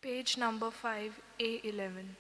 Page number 5, A11.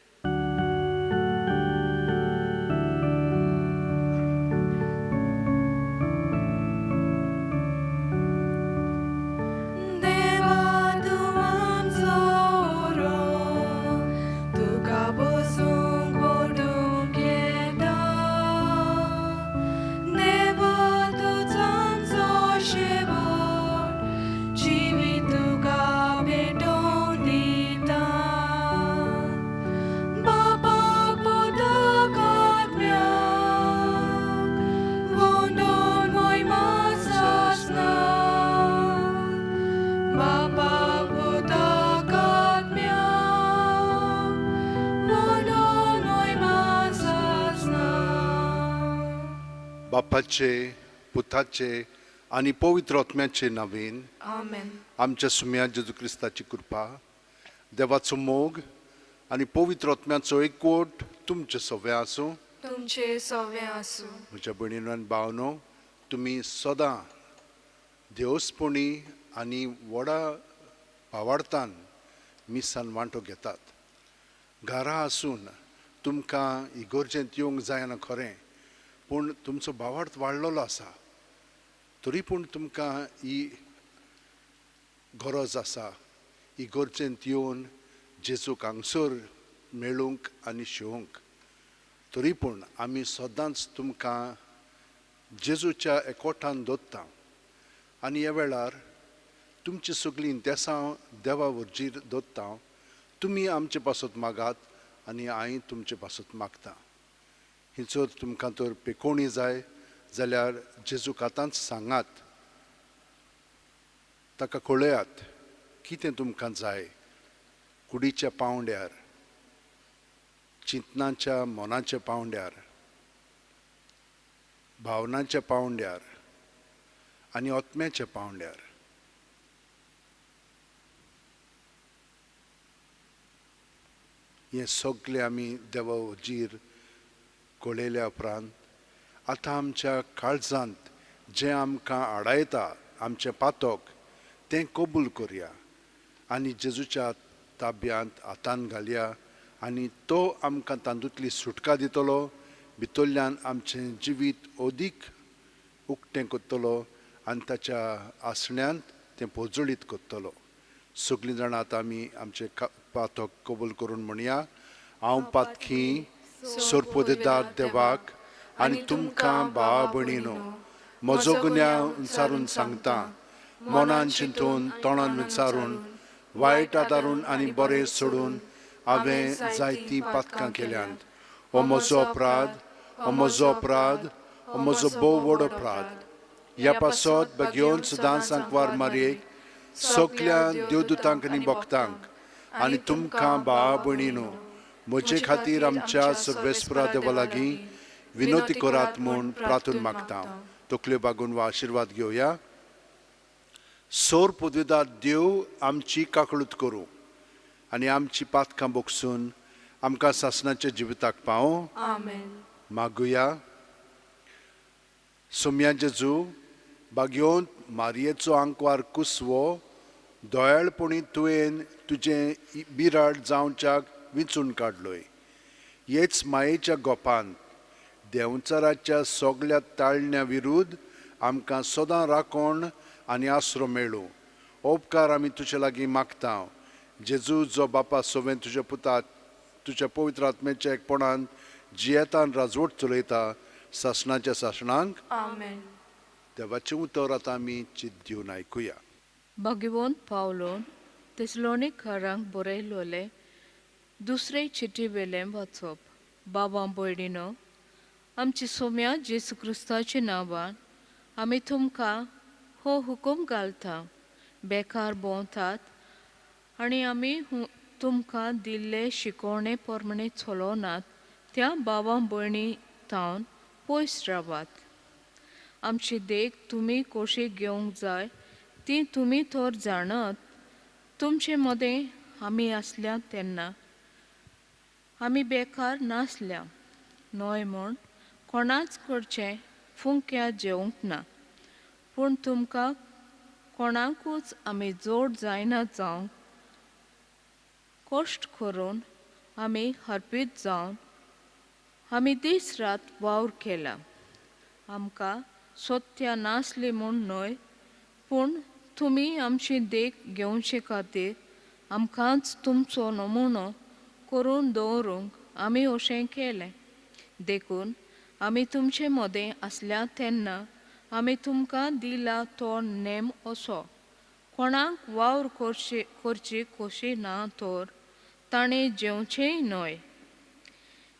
बापाचे पुताचे आनी पवित्र आत्म्याचे नांवान आमेन. आमच्या सुम्या जेजू क्रिस्ताची कृपा, देवाचो मोग आनी पवित्र आत्म्याचो एकवट तुमचे सगळें आसूं. तुमचे सगळें आसूं. म्हज्या भयणीनो आनी भावनो, तुमी सदां देवस्पणी आनी व्हडा भावार्थान मिसान वांटो घेतात. घरा आसून तुमकां इगोर्जेंत येवंक जायना खरें, पूण तुमचो भावार्थ वाडलेलो आसा. तरी पूण तुमकां ही गरज आसा इगोर्जेंत येवन जेजूक हांगसर मेळूंक आनी शिवंक. तरी पूण आमी सदांच तुमकां जेजूच्या एकवटान दवरता आनी ह्या वेळार तुमची सगळीं देसां देवा वरजीर दवरता. तुमी आमचे पासत मागात आनी हांव तुमचे पासत मागता. ही जर तुमकां तर पेकोवणी जाय जाल्यार जेजूक आतांच सांगात, ताका कळयात कितें तुमकां जाय. कुडीच्या पांवड्यार, चिंतनाच्या मनाच्या पांवड्यार, भावनाच्या पांवड्यार आनी आत्म्याच्या पांवड्यार. हें सगळें आमी देवा वजीर कळयल्या उपरांत आतां आमच्या काळजांत जें आमकां आडायता, आमचें पातक, तें कबूल करया आनी जेजूच्या ताब्यांत हातान घालया आनी तो आमकां तातूंतली सुटका दितलो. भितरल्यान आमचें जिवीत अदीक उक्तें करतलो आनी ताच्या आसण्यांत तें पोजळीत करतलो. सगळीं जाणां आतां आमी आमचें पातक कबूल करून म्हणया, हांव पातकी सोरपोदेदार देवाक आनी तुमकां भावा भयणीनो म्हजो गुन्यांव विचारून सांगता. मनान चिंतून, तोंडान विचारून, वायट आदारून आनी बरें सोडून हांवें जायतीं पातकां केल्यांत. हो म्हजो अपराध, हो म्हजो अपराध, हो म्हजो भोव व्हड अपराध. ह्या पासत बेगीन सदांच सांकवार मारयेक, सगल्या देवदूतांक आनी भक्तांक आनी तुमकां भावा भयणीनो म्हजे खातीर आमच्या सर्वेस्परा देवा लागीं विनवती करात म्हूण प्रार्थून मागता. तकल्यो बागून वा आशिर्वाद घेवया. सोर पदवीदार देव आमची काकळूत करूं आनी आमची पातकां बोगसून आमकां सासणाच्या जिविताक पावों. आमेन. मागुया. सोम्या जेजू, बागयोन मारयेचो आंकवार कुसवो दयाळपणी तुवें तुजें बिराड जावच्याक विंचून काडलोय. हेच मायेच्या गोपांत देंवचाराच्या सगळ्या ताळण्या विरुद्ध आमकां सदां राखण आनी आसरो मेळूं. उपकार आमी तुजे लागीं मागता. जेजू जो बापा सोवें तुज्या पुतात तुज्या पवित्र आत्म्याच्या एकपणान जियेतान राजवट चलयता सासणाच्या सासणांक. आमेन. देवाचें उतर आतां आमी चित दिवन आयकुया. भगवंत पावलोन तेसलोनीकारांक बरयलोले दुसरे चिटी वेलें वाचप. बाबा भयणीनो, आमची सोम्या जेजू क्रिस्ताच्या नांवान आमी तुमकां हो हुकूम घालता, बेकार भोंवतात आनी आमी तुमकां दिल्ले शिकवणे प्रमाणे चलोनात त्या बाबा भयणी तावन पयस रावात. आमची देख तुमी कशी घेवंक जाय ती तुमी तर जाणत. तुमचे मदें आमी आसल्या तेन्ना आमी बेकार नासल्या न्हय म्हूण कोणाच कडचें फुंक्या जेवंक ना, पूण तुमकां कोणाकूच आमी जोड जायना जावंक कश्ट करून आमी हरपीत जावन आमी दीस रात वावर केला. आमकां सत्या नासली म्हूण न्हय, पूण तुमी आमची देख घेवचे खातीर आमकांच तुमचो नमुनो करून दवरूंक आमी अशें केलें. देखून आमी तुमचे मदें आसल्या तेन्ना आमी तुमकां दिला तो नेम असो, कोणाक वावर करची खोशी ना तर ताणें जेवचेंय न्हय.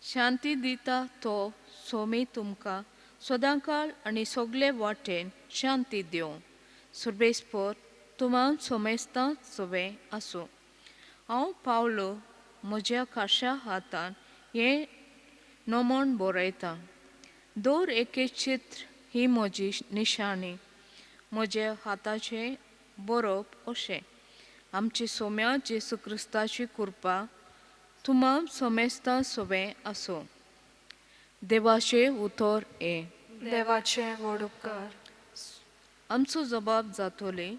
शांती दिता तो सोमी तुमकां सदांकाळ आनी सगळे वाटेन शांती दिवं. सुर्बेस्पोर तुमान सोमेस्तां सवें आसूं. हांव पावलो म्हज्या खाशा हातान हें नमन बरयतां. दर एके चित्र ही म्हजी निशाणी, म्हज्या हाताचें बरोवप अशें. आमची सोम्या जेसू क्रिस्ताची कृपा तुमां सोमेस्तां सवें आसूं. देवाचें उतर हें. देवाचें व्हड उपकार. आमचो जबाब जातोली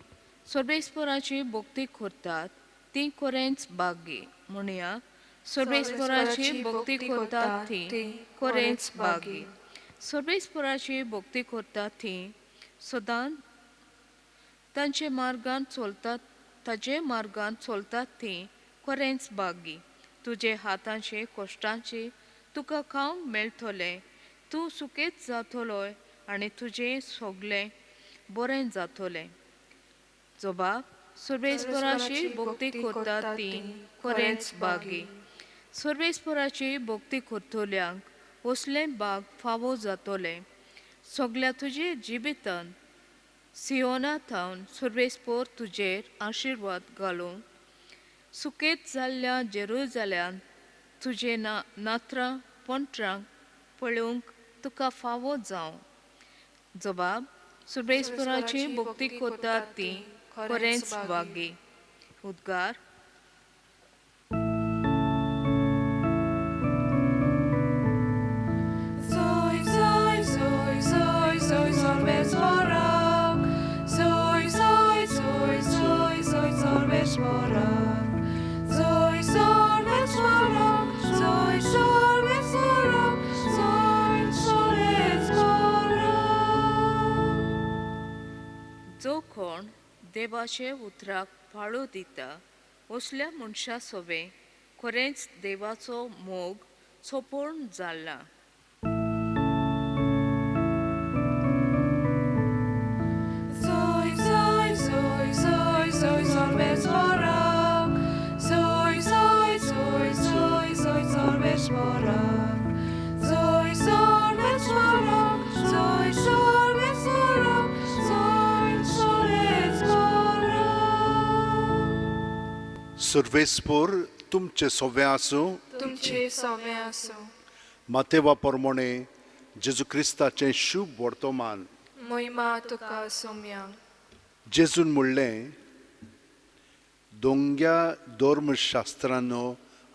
सर्वेस्पराची भक्ती करतात ती खरेंच भाग्य. म्हणया, सर्वेस्पराची भक्ती करतात ती खरेंच भाग्य. सर्वेस्पराची भक्ती करतात ती सदांच तांचे मार्गान चलतात, ताजे मार्गान चलतात ती खरेंच भाग्य. तुजे हातांचे कश्टांचे तुका खावंक मेळटलें, तूं सुकेच जातलोय आनी तुजें सगलें बरें जातलें. जबाब, सर्वेस्पराची भक्ती करतात ती खरेंच भागी. सर्वेस्पराची भक्ती करतल्यांक असलें भाग फावो जातलें. सगल्या तुजे जिवितांत सियोना थावन सर्वेस्पोर तुजेर आशिर्वाद घालूंक सुकेत जाल्ल्या जेरुजाल्यांत तुजे नात्रां पोंट्रांक पळोवंक तुका फावो जावं. जबाब, सर्वेस्पराची भक्ती करतात ती खरेंच भागी. उद्गार. जो कोण देवाचे उतराक पाळो दिता असल्या मनशा सोबें खरेंच देवाचो मोग सोपूर्ण जाला. सर्वेस्पोर तुमचे सोवे आसूं. तुमचे सोवे आसूं. मातेवा परमोणे जेजू क्रिस्ताचें शुभ वर्तमान. मोहिमा तुका सोम्या. जेजून म्हणलें, दोंग्या धर्मशास्त्रानो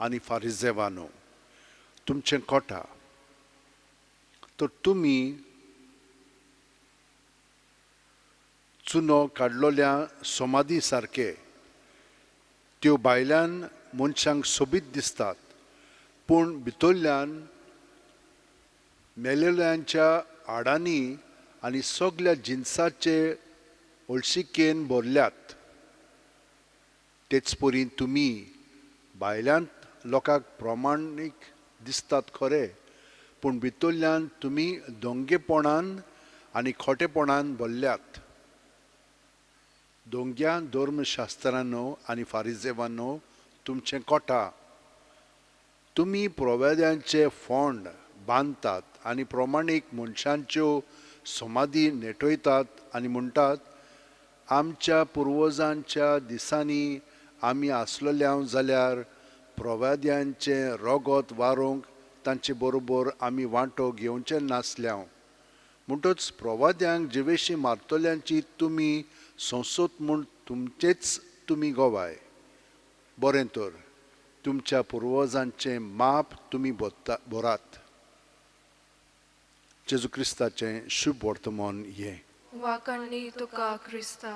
आनी फारिजेवानो, तुमचें कोटा तर तुमी चुनो काडलोल्या समाधी सारके. त्यो भायल्यान मनशांक सोबीत दिसतात, पूण भितरल्यान मेलेल्यांच्या आडांनी आनी सगल्या जिनसाचे हळशिकेन भरल्यात. तेच परी तुमी भायल्यान लोकांक प्रमाणीक दिसतात खरे, पूण भितरल्यान तुमी दोंगेपणान आनी खोटेपणान भरल्यात. दोंग्या धर्मशास्त्रांनो आनी फारिजेवांनो, तुमचें कोटा. तुमी प्रोवेद्यांचे फोंड बांदतात आनी प्रमाणीक मनशांच्यो समाधी नेटयतात आनी म्हणटात, आमच्या पुर्वजांच्या दिसांनी आमी आसलेल्या जाल्यार प्रोवेद्यांचें रगत वारोवंक तांचे बरोबर आमी वांटो घेवचे नासल्या. म्हणटच प्रवाद्यांक जिवेशी मारतल्यांची तुमी संसद म्हूण तुमचेच तुमी गवाय. बरें तर तुमच्या पुर्वजांचें माप तुमी भरात. जेजू क्रिस्ताचें शुभ वर्तमान हें. वाखाणणी तुका क्रिस्ता.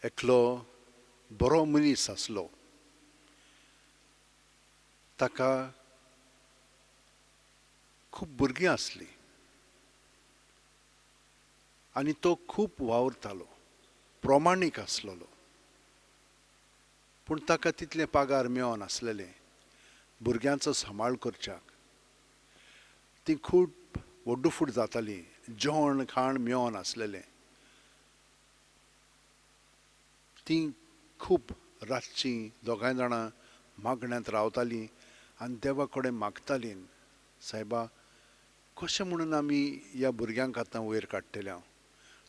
एकलो बरो मनीस आसलो. ताका खूब भुरगीं आसलीं आनी तो खूब वावुरतालो, प्रमाणीक आसलेलो. पूण ताका तितलें पागार मेळनासलेलें भुरग्यांचो सांबाळ करच्याक. ती खूब वड्डुफूट जाताली, जेवण खाण मेळनासलेलें. ती खूब रातचीं दोगांय जाणां मागण्यांत रावतालीं आनी देवा कडेन मागतालीं, सायबा कशें म्हणून आमी ह्या भुरग्यांक आतां वयर काडटले? हांव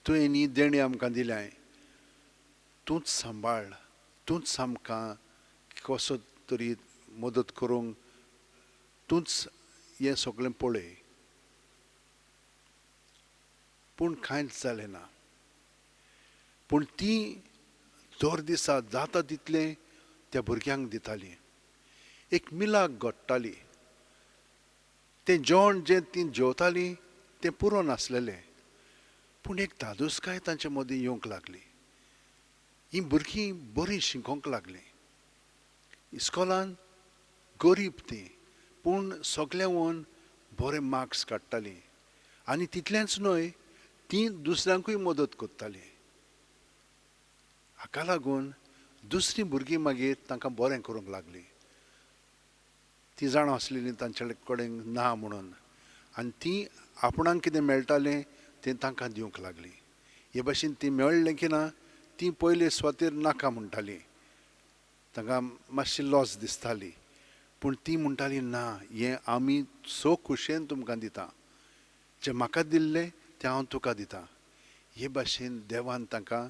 तुवें न्ही देणें आमकां दिलें, तूंच सांबाळ, तूंच आमकां कसो तरी मदत करूंक, तूंच हें सगळें पळय. पूण कांयच जालें ना. पूण ती दर दिसा जाता तितलें त्या भुरग्यांक दिताली. एक मिलाक घडटाली. तें जेवण जें तीं जेवतालीं तें पुरो नासलेलें, पूण एक धादोसकाय तांचे मदीं येवंक लागली. हीं भुरगीं बरीं शिकोवंक लागलीं. इस्कोलान गरीब तीं, पूण सगळ्यांवन बरे मार्क्स काडटालीं आनी तितलेंच न्हय, तीं दुसऱ्यांकूय मदत करतालीं. हाका लागून दुसरीं भुरगीं मागीर तांकां बरें करूंक लागलीं. तीं जाणां आसलेलीं तांचे कडेन ना म्हणून, आनी तीं आपणाक कितें मेळटालें तें तांकां दिवंक लागलीं. हे भाशेन तीं मेळ्ळें की ना, तीं पयले सुवातेर नाका म्हणटालीं, तांकां मातशी लॉस दिसताली. पूण तीं म्हणटालीं, ना, हें आमी सो खुशयेन तुमकां दिता, जें म्हाका दिल्लें तें हांव तुका दितां. हे भाशेन देवान तांकां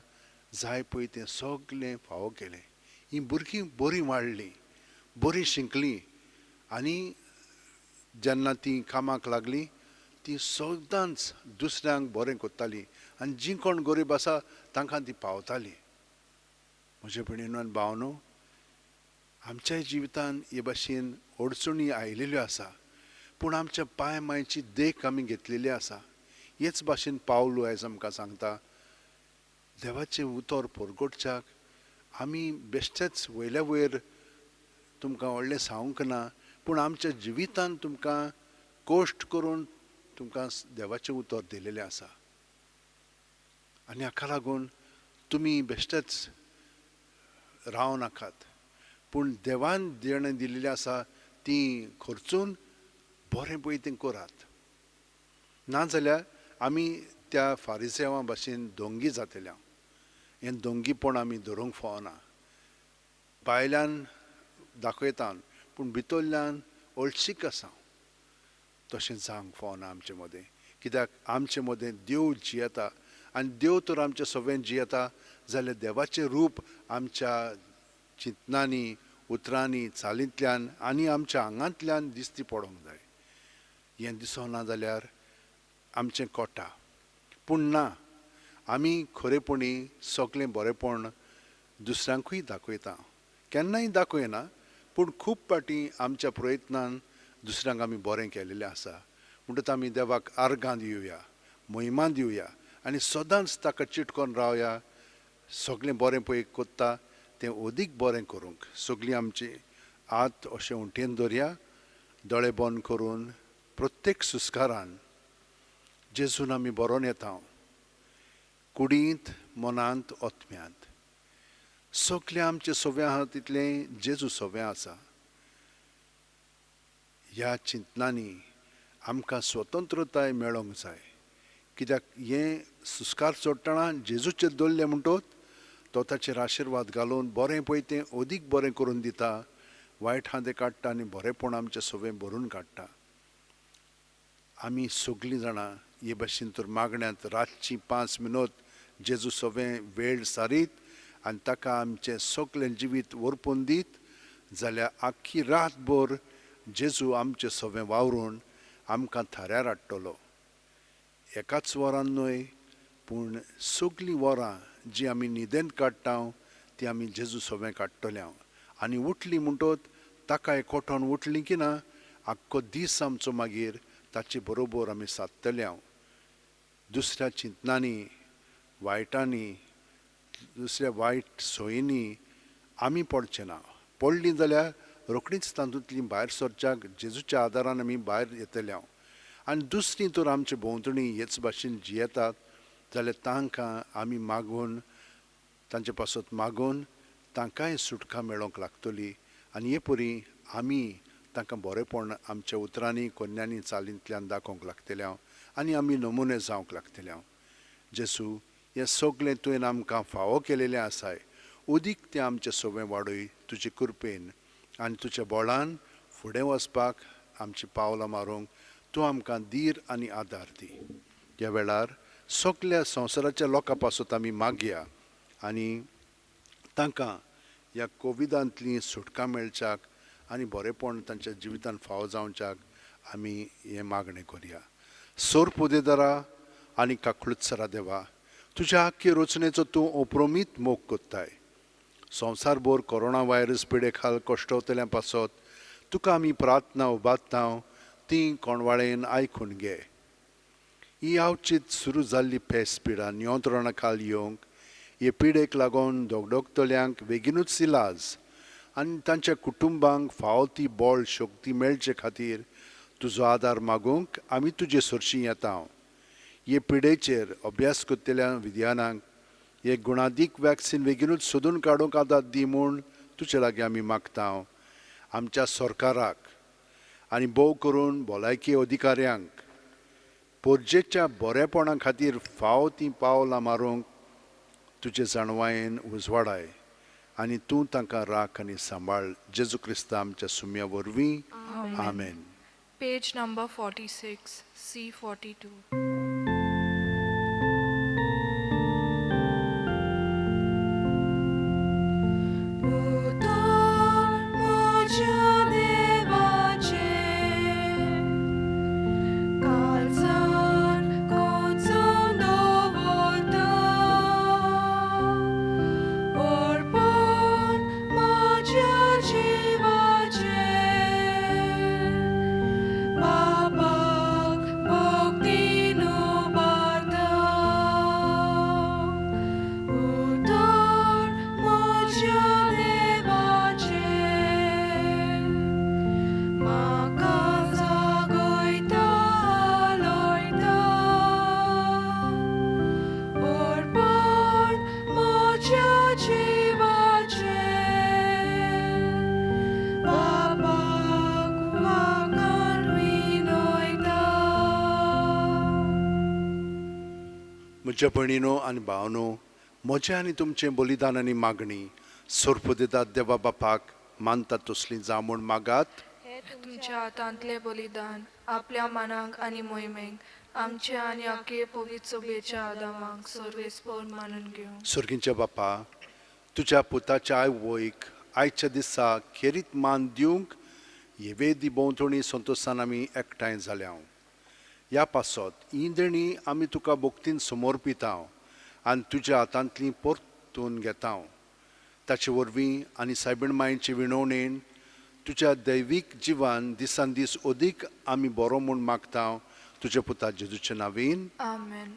जाय पळय तें सगळें फावो केलें. हीं भुरगीं बरीं वाडलीं, बरीं शिकलीं आनी जेन्ना तीं कामाक लागलीं तीं सदांच दुसऱ्यांक बरें करतालीं आनी जीं कोण गरीब आसा तांकां ती पावतालीं. म्हजे भयणीनो आनी भावनो, आमच्याय जिवितान हे भाशेन अडचणी आयिल्ल्यो आसा, पूण आमच्या पांय मांयची देख आमी घेतलेली आसा. हेच भाशेन पावलू आयज आमकां सांगता, देवाचें उतर परगटच्याक आमी बेश्टेच वयल्या वयर तुमकां व्हडलें सांगूंक ना, पूण आमच्या जिवितान तुमकां कश्ट करून तुमकां देवाचें उतर दिलेलें आसा. आनी हाका लागून तुमी बेश्टेच रावं नाकात, पूण देवान देणें दिल्लें आसा ती खर्चून बरें पळय तें करात. नाजाल्यार आमी त्या फारिसेवां भाशेन दोंगी जातले. हें दोंगीपण आमी धरूंक फावना. भायल्यान दाखयता पूण भितरल्यान अळशीक आसा. तशें जावंक फावना आमचे मदें, कित्याक आमचे मदें देव जियेता आनी देव तर आमच्या सगळ्यान जियेता जाल्यार देवाचें रूप आमच्या चिंतनांनी, उतरांनी, चालींतल्यान आनी आमच्या आंगांतल्यान दिसती पडोंक जाय. हें दिसना जाल्यार आमचें कोटा. पूण ना, आमी खरेपणी सगळें बरेंपण दुसऱ्यांकूय दाखयता. केन्नाय दाखयना, पूण खूब फावटी आमच्या प्रयत्नान दुसऱ्यांक आमी बरें केलेलें आसा. म्हणटकच आमी देवाक आर्गां दिवया, महिमा दिवया आनी सदांच ताका चिटकोन रावया. सगळें बरें पळय कोत्ता तें अदीक बरें करूंक सगळीं आमची हात अशें उंटेन दवरया, दोळे बंद करून प्रत्येक सुस्कारान जेजून आमी बरोवन येता, कुडींत, मनांत, आत्म्यांत. सगळें आमचें सव्या आहा तितलें जेजू सव्या आसा. ह्या चिंतनांनी आमकां स्वतंत्रताय मेळोंक जाय, कित्याक हें सुस्कार चडटना जेजूचेर दवरलें म्हणटोच तो ताचेर आशिर्वाद घालून बरें पळय तें अदीक बरें करून दिता, वायट आहा तें काडटा आनी बरेंपण आमचें सगळें भरून काडटा. आमी सगळीं जाणां हे भाशेन तर मागण्यांत रातचीं 5 मिनट जेजू सगळें वेळ सारीत आनी ताका आमचें सगळें जिवीत व्हरपून दीत जाल्यार आख्खी रातभर जेजू आमचें सगळें वावरून आमकां थाऱ्यार हाडटलो. एकाच वरान न्हय, पूण सगळीं वरां जी आमी न्हिदेंत काडटा ती आमी जेजू सगळें काडटले. आनी उठली म्हणटोच ताका एकवटोन उठली की ना, आख्खो दीस आमचो मागीर ताचे बरोबर आमी सादतले. दुसऱ्या चिंतनांनी, वायटांनी, दुसऱ्या वायट सोयींनी आमी पडचे ना. पडलीं जाल्यार रोखडीच तातूंतलीं भायर सरच्याक जेजूच्या आदारान आमी भायर येतले. आनी दुसरीं तर आमचे भोंवतणी हेच भाशेन जियेतात जाल्यार तांकां आमी मागून, तांचे पासत मागून तांकांय सुटका मेळोवंक लागतली. आनी हे परी आमी तांकां बरेंपण आमच्या उतरांनी, कोन्यांनी, चालींतल्यान दाखोवंक लागतले आनी आमी नमुने जावंक लागतले. जेसू, हें सगळें तुवें आमकां फावो केलेलें आसाय. उदीक तें आमचें सवें वाडय तुजे कृपेन आनी तुज्या बळान फुडें वचपाक आमची पावलां मारूंक तूं आमकां धीर आनी आदार दी. ह्या वेळार सगल्या संवसाराच्या लोकां पासत आमी मागया आनी तांकां ह्या कोविडांतली सुटका मेळच्याक आनी बरेंपण तांच्या जिवितान फावो जावच्याक आमी हें मागणें करया. सोरपुदेदारा आनी काकळुत्सरा देवा, तुज्या आख्खे रचनेचो तूं अप्रमीत मोग कोत्ताय. संवसारभर कोरोना व्हायरस पिडे खाल कश्टवतल्या पासत तुका आमी प्रार्थना उबारता, ती कोणवाळेन आयकून घे. ही आवचीत सुरू जाल्ली पेस पिडा नियंत्रणा खाल येवंक, हे पिडेक लागून धगधगतल्यांक बेगीनूच इलाज आनी तांच्या कुटुंबांक फावो ती बळ शक्ती मेळचे खातीर तुजो आदार मागूंक आमी तुजे सरशीं येता. हे पिडेचेर अभ्यास करतल्या विज्ञानांक एक गुणादीक वॅक्सिन बेगीनूच सोदून काडूंक आदार दी म्हूण तुजे लागीं आमी मागता. आमच्या सरकाराक आनी भोव करून भलायकी अधिकाऱ्यांक पोरजेच्या बरेपणा खातीर फावो तीं पावलां मारूंक तुजे जाणवायेन उजवाडाय आनी तूं तांकां राख आनी सांबाळ. जेजू क्रिस्ता आमच्या सुम्या वरवीं, आमेन. Page number 46, C42. म्हज्या भयणीनो आनी भावनो, म्हजें आनी तुमचें बलिदान आनी मागणी सोरपुदेदात देवा बापाक मानतात तसली जावं म्हूण मागात. तुमच्या हातांतलें बलिदान आपल्या मनाक आनी मोहिमेक आमच्या आनी आखे पवित्र सभेच्या आदामाक सर्वेस्पर मानून घेवं. सर्गींच्या बापा, तुज्या पुताच्या आवयक आयच्या दिसा खेरीत मान दिवंक हे वेदी भोंवतणी संतोशान आमी एकठांय जाल्या. ह्या पासत ही देणी आमी तुका भक्तीन समर्पिता आनी तुज्या हातांतली परतून घेता. ताचे वरवीं आनी सायबीण मायेचे विणवणेन तुज्या दैवीक जिवान दिसान दीस अदीक आमी बरो म्हूण मागता. तुज्या पुता जेजूचे नावीन, आमेन.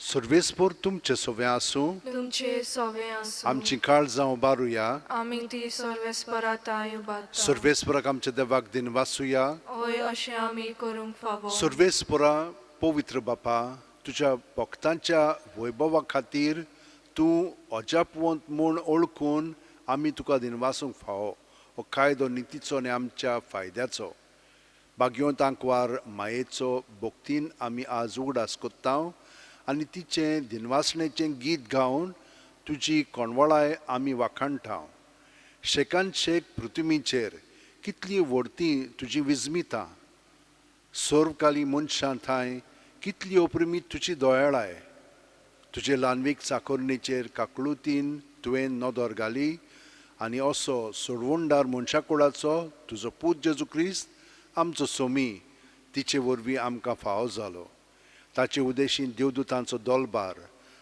सर्वेस्पर तुमचे सवें आसूं, तुमचे सवें आसूं. आमची काळजां उबारुया, आमी ती सर्वेस्परा तांय उबारता. सर्वेस्पराक आमच्या देवाक दिनवासुया. हय, अशें आमी करूंक फावो. सर्वेस्परा पवित्र बापा, तुज्या भक्तांच्या वैभवा खातीर तूं अजापवंत म्हूण ओळखून आमी तुका दिनवासूंक फावो. हो कायदो नितीचो आनी आमच्या फायद्याचो. भाग्यवंत आंकवार मायेचो भक्तीन आमी आज उगडास कोत्ता आनी तिचें दिनवासणेचें गीत गावन तुजी कोणवळाय आमी वाखाणटा. शेकान शेक पृथ्वीचेर कितली व्हडती तुजी विजमिता, सर्वकाली मनशां थांय कितली अप्रिमीत तुजी दयाळाय. तुजे ल्हानवीक चाकोरणीचेर काकळुतीन तुवें नदर घाली आनी असो सोडवणदार मनशा कुळाचो तुजो पूत जेजू क्रिस्त आमचो सोमी तिचे वरवीं आमकां फावो जालो. ताचे उदेशी देवदूतांचो दोलबार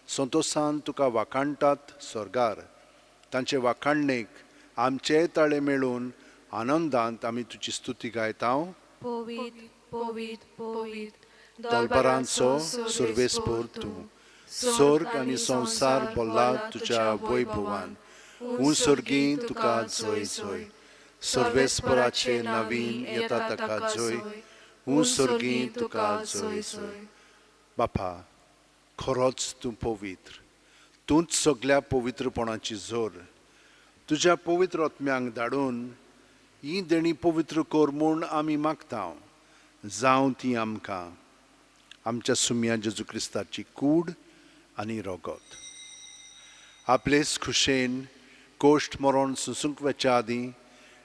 संतोसान तुका वाखाणटात स्वर्गार. तांचे वाखाणणेक आमचेय ताळे मेळून आनंदांत आमी तुजी स्तुती गायता. पवित्र पवित्र पवित्र दलबारांचो सर्वेस्पर तूं, स्वर्ग आनी संवसार भरला तुज्या वैभवान. ऊं सर्गी तुका जय जय. सर्वेस्पराचे नवीन येता ताका जय. ऊं सर्गी तुका जय जय. बापा, खरोच तूं पवित्र, तूंच सगल्या पवित्रपणाची जोर. तुज्या पवित्र आत्म्यांक धाडून ही देणी पवित्र कर म्हूण आमी मागता. जावं ती आमकां आमच्या सुम्या जेजू क्रिस्ताची कूड आनी रगत. आपलेच खुशेन कोश्ट मरण सुसूंक वेच्या आदीं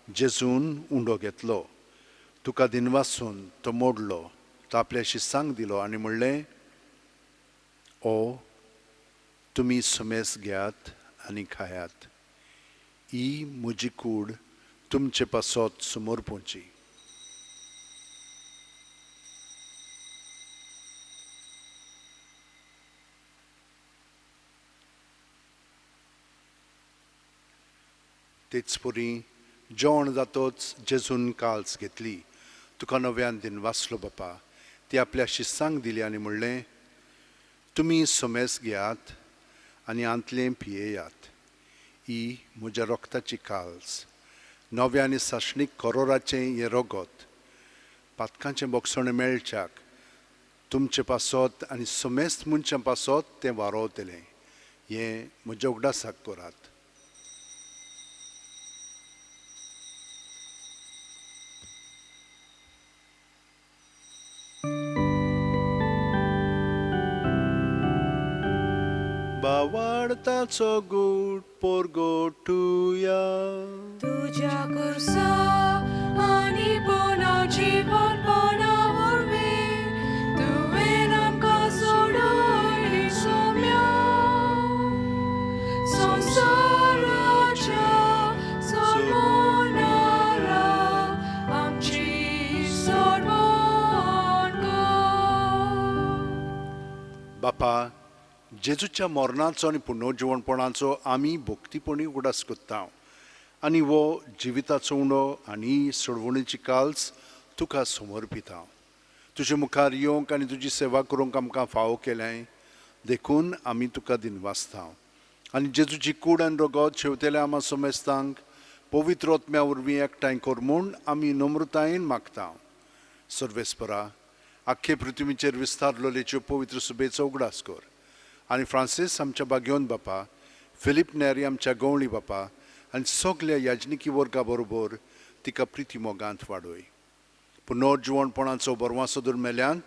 जेजून उंडो घेतलो, तुका दिनवासून तो मोडलो, तो आपल्या शिसांक दिलो आनी म्हणलें, ओ तुमी सुमेस घेयात आनी खायात, ही म्हजी कूड तुमचे पासत समर्पोवची. तेच परी जेवण जातोच जेजून काल्स घेतली, तुका नव्यान दिनवासलो बापा, ती आपल्या शिस्सांक दिली आनी म्हणलें, तुमी समेस घेयात आनी आंतलें पियेयात, ही म्हज्या रक्ताची काल्स, नव्या आनी सासणीक करोराचें हें रगत, पातकांचें बोगसणें मेळच्याक तुमचे पासत आनी समेस्त मनशां पासत तें वारोवतलें, हें म्हज्या उगडासाक करात. बावाडताचो गूट पोरगोटुया तुज्या कुर्सा आनी पुना जिवनपणा वरवीं तुवें आमकां सोडयली सोम्या. संवसाराच्या सोडवणारा आमची सोडवण कर. बापा, जेजूच्या मरणाचो आनी पुनर्जिवणपणाचो आमी भक्तीपणी उगडास करता आनी वो जिविताचो उंडो आनी सोडवणीची काल्स तुका समर्पिता. तुजे मुखार येवंक आनी तुजी सेवा करूंक आमकां फावो केलें देखून आमी तुका दिनवासता. आनी जेजूची कूड आनी रगत शेवतेल्या आमा समेस्तांक पवित्र आत्म्या वरवीं एकठांय कर म्हूण आमी नम्रतायेन मागता. सर्वेस्परा, आख्खे पृथ्वीचेर विस्तारलेल्यो पवित्र सुबेचो उगडास कर आनी फ्रांसीस आमच्या बागयोन बापा, फिलीप नेरी आमच्या गवळी बापा आनी सगल्या याजनिकी वर्गा बरोबर तिका प्रिती मोगांत वाडय. पुनर्जिवणपणाचो बरवासो दुर्मेल्यांत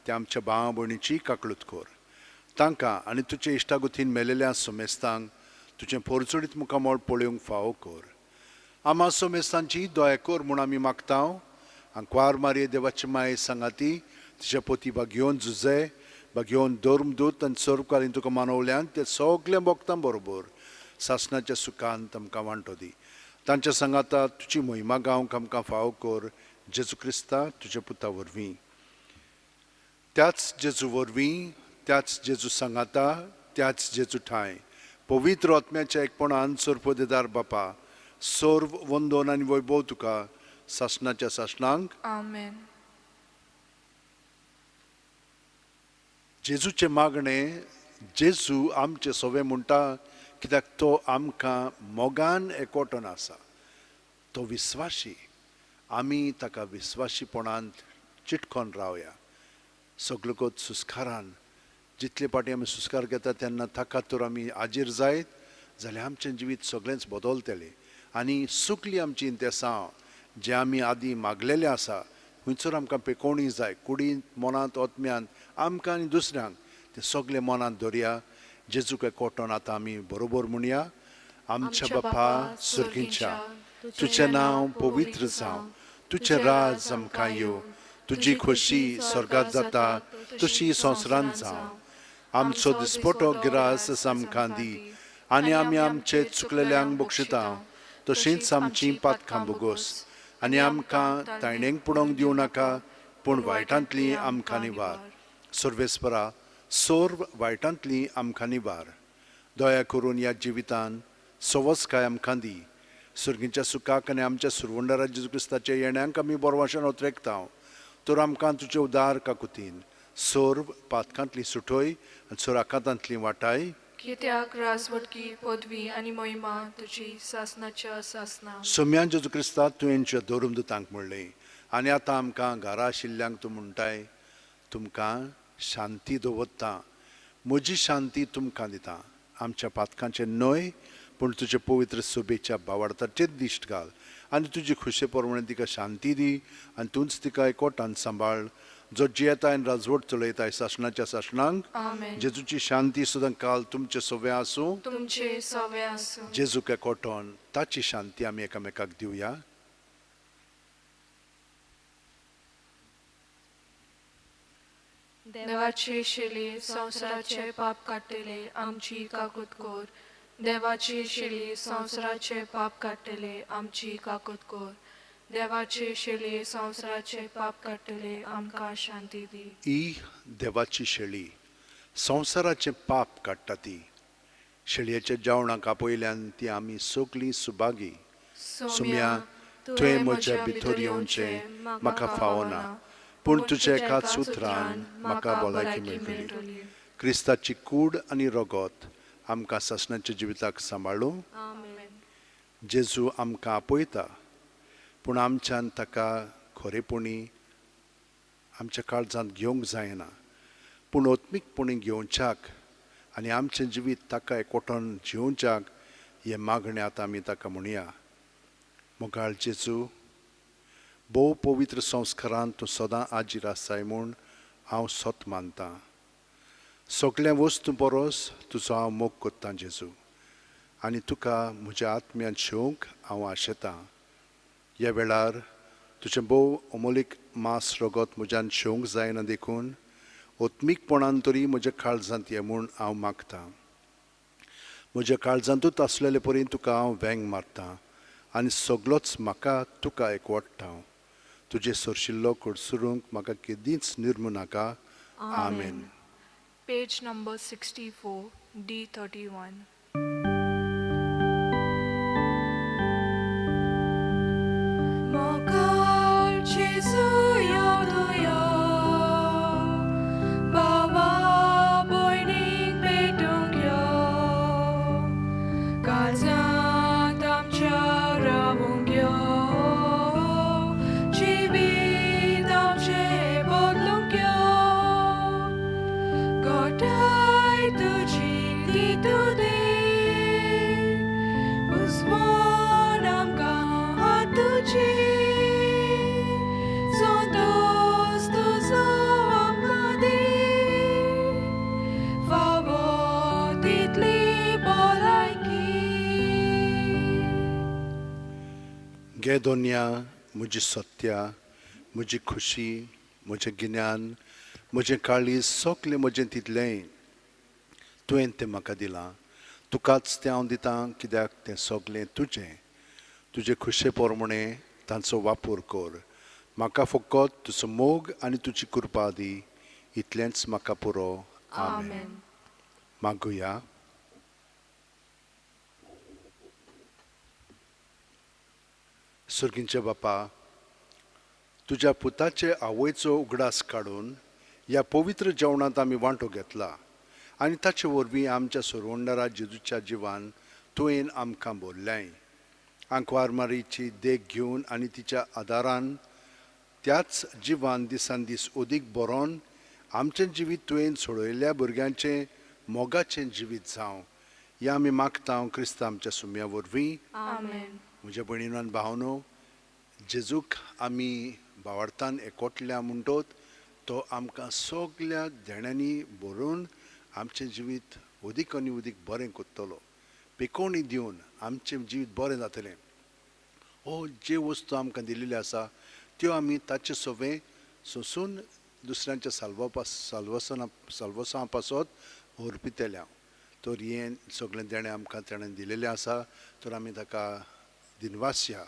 त्या आमच्या भावा भयणीची काकळूत कर. तांकां आनी तुजे इश्टागुतीन मेलेल्या समेस्तांक तुजें पोरचडीत मुखामळ पळोवंक फावो कर. आमा समेस्तांची दया कर म्हूण आमी मागता. आंकवार मारये देवाची माये सांगाती तिच्या पोती बागयोन जुजे बागयोन धर्मदूत आनी सर्वकालीन तुका मानवल्यान ते सगल्या भक्तां बरोबर सासणाच्या सुखान आमकां वांटो दी. तांच्या सांगाता तुजी मोहिमा गावंक आमकां फावो कर जेजू क्रिस्ता तुज्या पुता वरवीं. त्याच जेजू वरवीं, त्याच जेजू सांगाता, त्याच जेजू ठांय पवित्र आत्म्याच्या एकपणान सर्वदेदार बापा, सर्व वंदन आनी वैभव तुका सासणाच्या सासणांक. आमेन. जेजूचें मागणें, जेजू आमचें सवे म्हणटा कित्याक तो आमकां मोगान एकवटून आसा. तो विस्वाशी, आमी ताका विस्वाशीपणांत चिटकोन रावया. सगळोच सुस्कारान जितले फावटी आमी सुस्कार घेता तेन्ना ताका तर आमी आजीर जायत जाल्यार आमचें जिवीत सगळेंच बदलतलें आनी सुकली आमची इंतेसांव जें आमी आदीं मागलेलें आसा खंयसर आमकां पेकोवणी जाय कुडींत, मनांत, आत्म्यांत, आमकां आनी दुसऱ्यांक तें सगळें मनांत दवरया. जेजूक एकवटून आतां आमी बरोबर म्हणया. आमच्या बापा सर्गीच्या, तुजें नांव पवित्र जावं, तुजें राज आमकां येवं, तुजी खोशी स्वर्गात जाता तशी संवसारांत जावं. आमचो दिसपटो गिरास आमकां दी आनी आमी आमचे चुकलेल्यांक बक्षिता तशींच आमची पातकां बोगोस आनी आमकां तायणेंक पुडोवंक दिवं नाका पूण वायटांतली आमकां निवार. सर्वेस्परा, सर्व वायटांतली आमकां निवार. दया करून ह्या जिवितान सवसकाय आमकां दी. सर्गीच्या सुखाक आनी आमच्या सुरवंडारा जेजू क्रिस्ताच्या येण्यांक आमी बरवाशेन ओतरेकता तर आमकां तुजे उदार काकुतीन सर्व पातकांतली सुटय आनी सोर आकांतांतली वाटाय. कित्याक राजवटकी पदवी आनी महिमा तुजी सासनाच्या सासना. सोम्यान जेजू क्रिस्ता, तुवें धरून दुतांक म्हणलें आनी आतां आमकां घरा आशिल्ल्यांक तूं म्हणटाय, तुमकां शांती दवरता, म्हजी शांती तुमकां दिता. आमच्या पातकांचें न्हय पूण तुजे पवित्र सभेच्या भावार्थाचेर दिश्ट घाल आनी तुजी खुशे प्रमाणे तिका शांती दी आनी तूंच तिका एकवटान सांबाळ, जो जियेता आनी राजवट चलयताय सासणाच्या सासणांक. जेजूची शांती सुद्दां काल तुमचे सवे आसूं, तुमचे सवे आसूं. जेजूक एकवटोन ताची शांती आमी एकामेकाक दिवया. देवाची शिली संवसाराचे पाप काडटले आमची काकूत कर. देवाची शिली संवसाराचे पाप काडटले आमची काकूत कर. देवाची शेळी संवसाराचे पाप काडटले आमकां शांती दी. ही देवाची शेळी संवसाराचें पाप काडटा. ती शेळयेच्या जेवणाक आपयल्यान ती आमी सगळीं सुभागी. सुम्या, तुवें म्हज्या भितर येवचें म्हाका फावना, पूण तुज्या एकाच उतरान म्हाका भलायकी मेळटली. क्रिस्ताची कूड आनी रगत आमकां सासणाच्या जिविताक सांबाळूं. जेजू आमकां आपयता, पूण आमच्यान ताका खरेपणी आमच्या काळजांत घेवंक जायना, पूण आत्मीकपणी घेवच्याक आनी आमचें जिवीत ताका एकवटोन जिवच्याक हें मागणें आतां आमी ताका म्हणया. मोगाळ जेजू, भोव पवित्र संस्कारान तूं सदां आजीर आसाय म्हूण हांव सत मानतां. सगळ्या वस्तू परस तुजो हांव मोग करतां जेजू, आनी तुका म्हज्या आत्म्यान शेवंक हांव आशेतां. ह्या वेळार तुजें भोव अमोलीक मांस रगत म्हज्यान शेवंक जायना, देखून आत्मीकपणान तरी म्हज्या काळजांत ये म्हूण हांव मागतां. म्हज्या काळजांतूच आसलेले परी तुका हांव वेंग मारतां आनी सगलोच म्हाका तुका एकवटता. तुजें सरशिल्लो कडसरूंक म्हाका केदींच निर्मू नाका. आमेन. Page number 64, D31. मोगाळ जेजू यो दुयो, बाबा भयणीक भेटूंक यो, काळजांत आमच्या रावूंक यो, जिवीत आमचें बदलूंक यो, गोठाय तुजी ती तूं दी, उजवान आमकां हात तुजी, संतोस तुजो आमकां दी, फावो तितली भलायकी. गे दोनया, म्हजी सत्या, म्हजी खुशी, म्हजें गिन्यान, म्हजें काळीज, सगलें म्हजें तितलेंय तुवें तें म्हाका दिलां. तुकाच तें हांव दितां, कित्याक तें सगलें तुजें. तुजे खुशे प्रमाणे तांचो वापर कर. म्हाका फकत तुजो मोग आनी तुजी कृपा दी, इतलेंच म्हाका पुरो. आमेन. मागुया. सर्गींचे बापा, तुज्या पुताचे आवयचो उगडास काडून ह्या पवित्र जेवणांत आमी वांटो घेतला आनी ताचे वरवीं आमच्या सरवंडारा जेजूच्या जिवान तुवें आमकां भरल्याय. आंकवार मारीची देख घेवन आनी तिच्या आदारान त्याच जिवान दिसान दीस अदीक बरोवन आमचें जिवीत तुवें सोडयल्ल्या भुरग्यांचें मोगाचें जिवीत जावं, ह्या आमी मागता क्रिस्ता आमच्या सुम्या वरवीं. आमेन. म्हज्या भयणीन आनी भावनो, जेजूक आमी भावार्थान एकवटल्या म्हणटोत तो आमकां सगल्या देण्यांनी भरून आमचें जिवीत अदीक आनी अदीक बरें करतलो. पेकोवणी दिवन आमचें जिवीत बरें जातलें. हो जे वस्तू आमकां दिल्ली आसा त्यो आमी ताचे सवें सोंसून दुसऱ्यांच्या साल्वसां पासत अर्पितल्या. तर हें सगळें देणें आमकां ताणें दिलेलें आसा, तर आमी ताका दिनवासया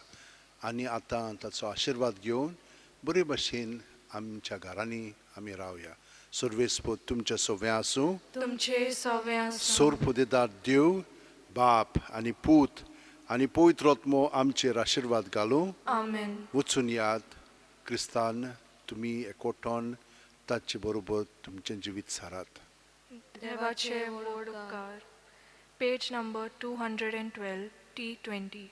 आनी आतां ताचो आशिर्वाद घेवन बरे भशेन आमच्या घरांनी आमी रावया. सर्वेस्पोत तुमच्या सवें आसूं, तुमचे सवें आसूं. सोरपुदेदार देव बाप आनी पूत आनी पवित्र आत्मो आमचेर आशिर्वाद घालूं. आमेन. वचून याद क्रिस्तान तुमी एकवटोन ताचे बरोबर तुमचें जिवीत सारात. देवाचे व्हड उपकार. Page number 212, T 20.